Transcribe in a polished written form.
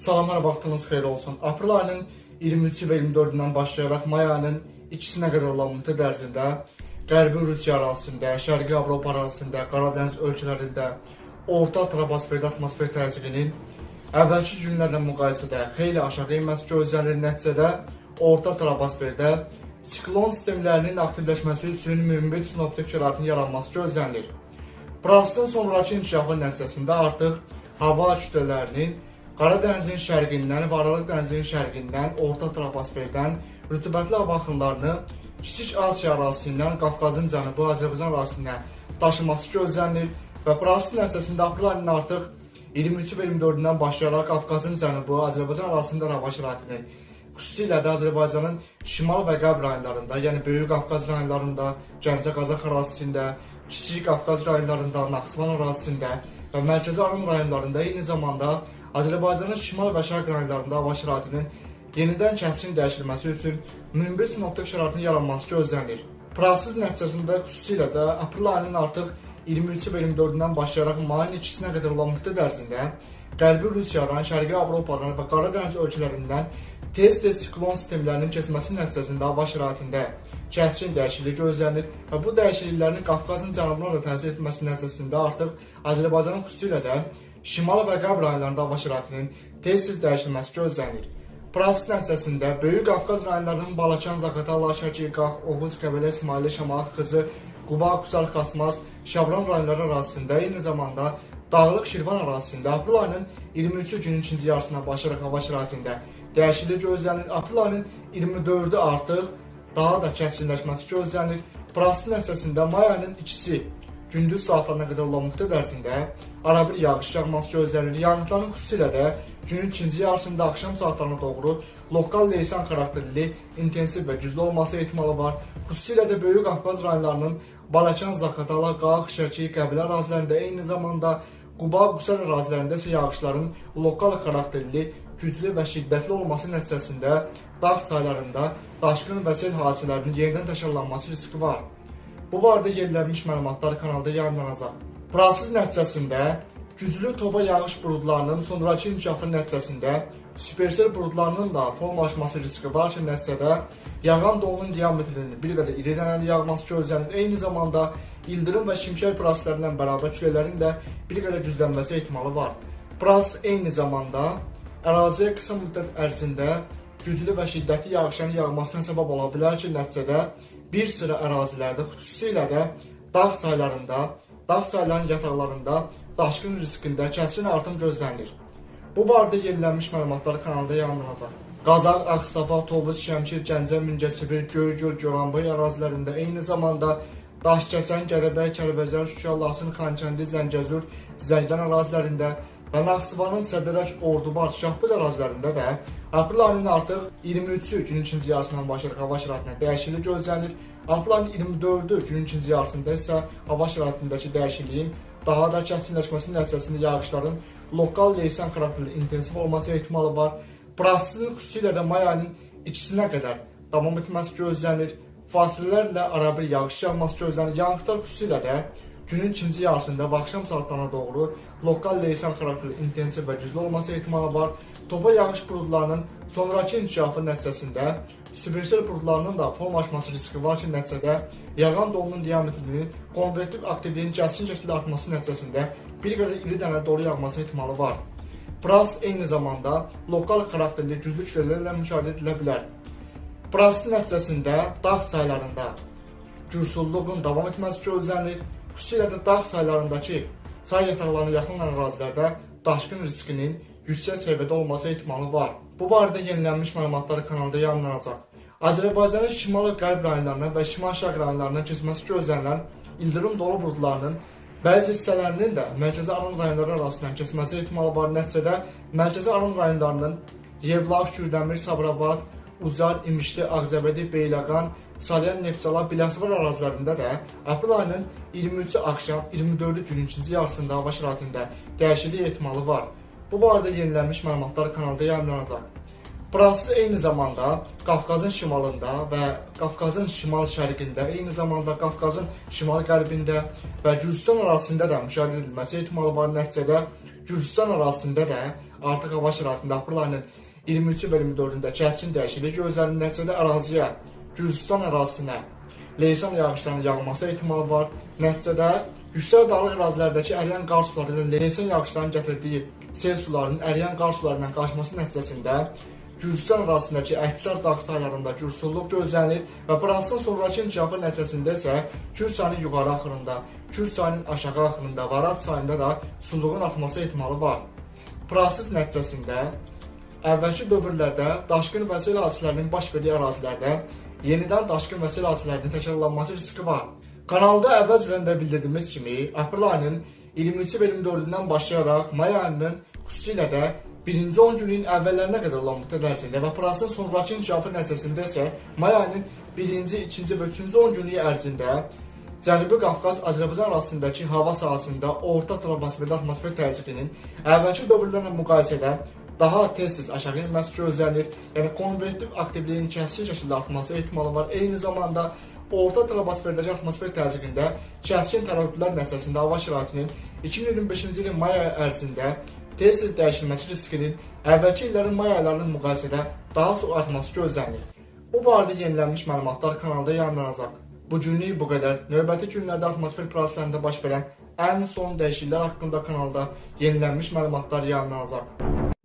Salamlar, vaxtınız xeyir olsun. Aprel ayının 23-ü və 24-ündən başlayaraq may ayının 2-sinə qədər olan müddət ərzində Qərbi Rusiya ərazisində, Şərqi Avropa ərazisində, Qaradəniz ölkələrində orta troposferdə atmosfer təzyiqinin əvvəlki günlərlə müqayisədə xeyli aşağı enməsi gözlənilir. Nəticədə orta troposferdə siklon sistemlərinin aktivləşməsi üçün münbit sinoptik şəraitin yaranması gözlənilir. Prosesin sonrakı inkişafı nəticəsində artıq hava kütlələrinin Qaradənizin şərqindən və Aralıq dənizinin şərqindən, orta troposferdən rütubətli hava axınlarını Kiçik Asiya ərazisindən Qafqazın cənubu, Azərbaycan ərazisinə daşıması gözlənilir və proses nəticəsində aprel ayının artıq 23 və 24-dən başlayaraq Qafqazın cənubu, Azərbaycan ərazisində hava şəraitinin, xüsusilə də Azərbaycanın şimal və qərb rayonlarında, yəni Böyük Qafqaz rayonlarında, Gəncə Qazax ərazisində, Kiçik Qafqaz rayonlarında, Naxçıvan ərazisində və Mərkəzi Aran rayonlarında, eyni zamanda Azərbaycanın şimal və şərq rayonlarında hava şəraitinin yenidən kəskin dəyişilməsi üçün münbit sinoptik şəraitin yaranması gözlənilir. Proses nəticəsində xüsusilə də aprel ayının artıq 23-ü və 24-dən başlayaraq mayın 2-sinə qədər olan müddət ərzində Qərbi Rusiyadan, Şərqi Avropadan və Qaradəniz ölkələrindən tez-tez siklon sistemlərinin keçməsi nəticəsində hava şəraitində kəskin dəyişiklik gözlənilir və bu dəyişikliklərin Qafqazın cənubuna da təsir etməsi nəticəsində artıq Azərbaycanın xüsusilə də şimal və qərb rayonlarında hava şəraitinin tez-tez dəyişilməsi gözlənilir. Proses nəticəsində Böyük Qafqaz rayonlarının Balakən, Zaqatala, Şəki, Qax, Oğuz, Qəbələ, İsmayıllı, Şamaxı, Xızı, Quba, Qusar, Xaçmaz, Şabran rayonları ərazisində, eyni zamanda Dağlıq Şirvan ərazisində aprel ayının 23-cü günün ikinci yarısından başlayaraq hava şəraitində dəyişiklik gözlənilir. Aprel ayının 24-ü artıq daha da kəskinləşməsi gözlənilir. Proses nəticəsində may ayının 2-si gündüz saatlarına qədər olan müddət ərzində arabir yağış yağması gözlənilir. Yağıntıların xüsusilə də günün ikinci yarısında axşam saatlarına doğru lokal leysan xarakterli, intensiv və güclü olması ehtimalı var. Xüsusilə də Böyük Qafqaz rayonlarının Balakən, Zaqatala, Qax, Şəki, Qəbələ ərazilərində, eyni zamanda Quba, Qusar ərazilərində isə yağışların lokal xarakterli, güclü və şiddətli olması nəticəsində dağ çaylarında daşqın və sel hadisələrinin yenidən təkrarlanması riski var. Bu barədə yenilənmiş məlumatlar kanalda yayımlanacaq. Proses nəticəsində güclü toba yağış buludlarının sonrakı inkişafı nəticəsində supersel buludlarının da formalaşması riski var ki, nəticədə yağan dolunun diametrinin bir qədər iri dənəli yağması gözlənilir. Eyni zamanda ildırım və şimşək prosesləri bərabər küləklərin də bir qədər güclənməsi ehtimalı var. Proses eyni zamanda əraziyə qısa müddət ərzində güclü və şiddətli yağışların yağmasına səbəb ola bilər ki, nəticədə bir sıra ərazilərdə, xüsusilə də dağ çaylarında, dağ çaylarının yataqlarında daşqın riskində kəskin artım gözlənilir. Bu barədə yenilənmiş məlumatlar kanalda yayımlanacaq. Qazax, Ağstafa, Tovuz, Şəmkir, Gəncə, Mingəçevir, Göygöl, Goranboy ərazilərində, eyni zamanda Daşkəsən, Gərəbəy, Kəlbəcər, Şuşa, Laçın, Xankəndi, Zəngəzur, Zəngilan ərazilərində və Naxçıvanın Sədərək, Ordubad, Şahbuz ərazilərində də aprel ayının artıq 23-cü günün ikinci yarısından başlayaraq hava şəraitində dəyişiklik gözlənilir. Aprel ayının 24-ü günün ikinci yarısında isə hava şəraitindəki dəyişikliyin daha da kəskinləşməsi nəticəsində yağışların lokal leysan xarakterli intensiv olması ehtimalı var. Prosesin xüsusilə də may ayının 2-sinə qədər davam etməsi gözlənilir. Fasilələrlə arabir yağış yağması gözlənilir. Yağıntılar xüsusilə də günün ikinci yarısında və axşam saatlarına doğru lokal leysan xarakterli intensiv və güclü olması ehtimalı var. Toba yağış buludlarının sonrakı inkişafı nəticəsində supersel buludlarının da formalaşması riski var ki, nəticədə yağan dolunun diametrinin konvektiv aktivliyin kəskin şəkildə artması nəticəsində bir qədər iri dənə dolu yağması ehtimalı var. Proses eyni zamanda lokal xarakterli güclü küləklərlə müşahidə edilə bilər. Prosesin nəticəsində dağ çaylarında gürsulluğun davam etməsi gözlənilir. Xüsusilə də dağ çaylarındakı çay yataqlarına yaxın ərazilərdə daşqın riskinin yüksək səviyyədə olması ehtimalı var. Bu barədə yenilənmiş məlumatlar kanalda yayımlanacaq. Azərbaycanın şimal-qərb rayonlarına və şimal-şərq rayonlarına keçməsi gözlənilən ildırım dolu buludlarının bəzi hissələrinin də Mərkəzi Aran rayonları arasından keçməsi ehtimalı var. Nəticədə Mərkəzi Aran rayonlarının Yevlax, Kürdəmir, Sabirabad, Ucar, İmişli, Ağcabədi, Beyləqan, Salyan, Neftçala, Biləsuvar ərazilərində də aprel ayının 23-ü axşam, 24-ü günün ikinci yarısında hava şəraitində dəyişiklik ehtimalı var. Bu barədə yenilənmiş məlumatlar kanalda yayımlanacaq. Proses eyni zamanda Qafqazın şimalında və Qafqazın şimal-şərqində, eyni zamanda Qafqazın şimal-qərbində və Gürcüstan ərazisində də müşahidə edilməsi ehtimalı var. Nəticədə Gürcüstan ərazisində də artıq hava şəraitində aprel ayının 23-ü və 24-ündə kəskin dəyişiklik gözlənilir. Nəticədə əraziyə, Gürcüstan ərazisinə leysan yağışlarının yağması ehtimalı var. Nəticədə yüksək dağlıq ərazilərdəki əriyən qar suları ilə leysan yağışlarının gətirdiyi sel sularının əriyən qar sularından qaçması nəticəsində Gürcüstan ərazisindəki əksər dağ saylarında gürsulluq gözlənilir və prosesin sonrakı inkişafı nəticəsində isə Kür çayının yuxarı axınında, Kür çayının aşağı axınında, Varad çayında da sulluğun artması ehtimalı var. Proses nəticəsində əvvəlki dövrlərdə daşqın və sel hadisələrinin baş verdiyi ərazilərdə yenidən daşqın və sel hadisələrinin təkrarlanması riski var. Kanalda əvvəlcədən də bildirdiyimiz kimi, aprel ayının 23-ü və 24-ündən başlayaraq may ayının xüsusilə də birinci 10 günlüyün əvvəllərinə qədər olan müddət ərzində və prosesin sonrakı inkişafı nəticəsində isə may ayının birinci, ikinci və üçüncü 10 günlüyü ərzində Cənubi Qafqaz, Azərbaycan arasındakı hava sahəsində orta troposferdə atmosfer təzyiqinin əvvəlki dövrlərlə müqayisədə daha tez-tez aşağı enməsi gözlənilir. Yəni konvektiv aktivliyin kəskin şəkildə artması ehtimalı var. Eyni zamanda orta troposferdəki atmosfer təzyiqində kəskin tərəddüdlər nəticəsində hava şəraitinin 2025-ci ilin may ayı ərzində tez-tez dəyişilməsi riskinin əvvəlki illərin may aylarının müqayisədə daha çox artması gözlənilir. Bu barədə yenilənmiş məlumatlar kanalda yayımlanacaq. Bu günlük bu qədər. Növbəti günlərdə atmosfer proseslərində baş verən ən son dəyişikliklər haqqında kanalda yenilənmiş məlumatlar yayımlanacaq.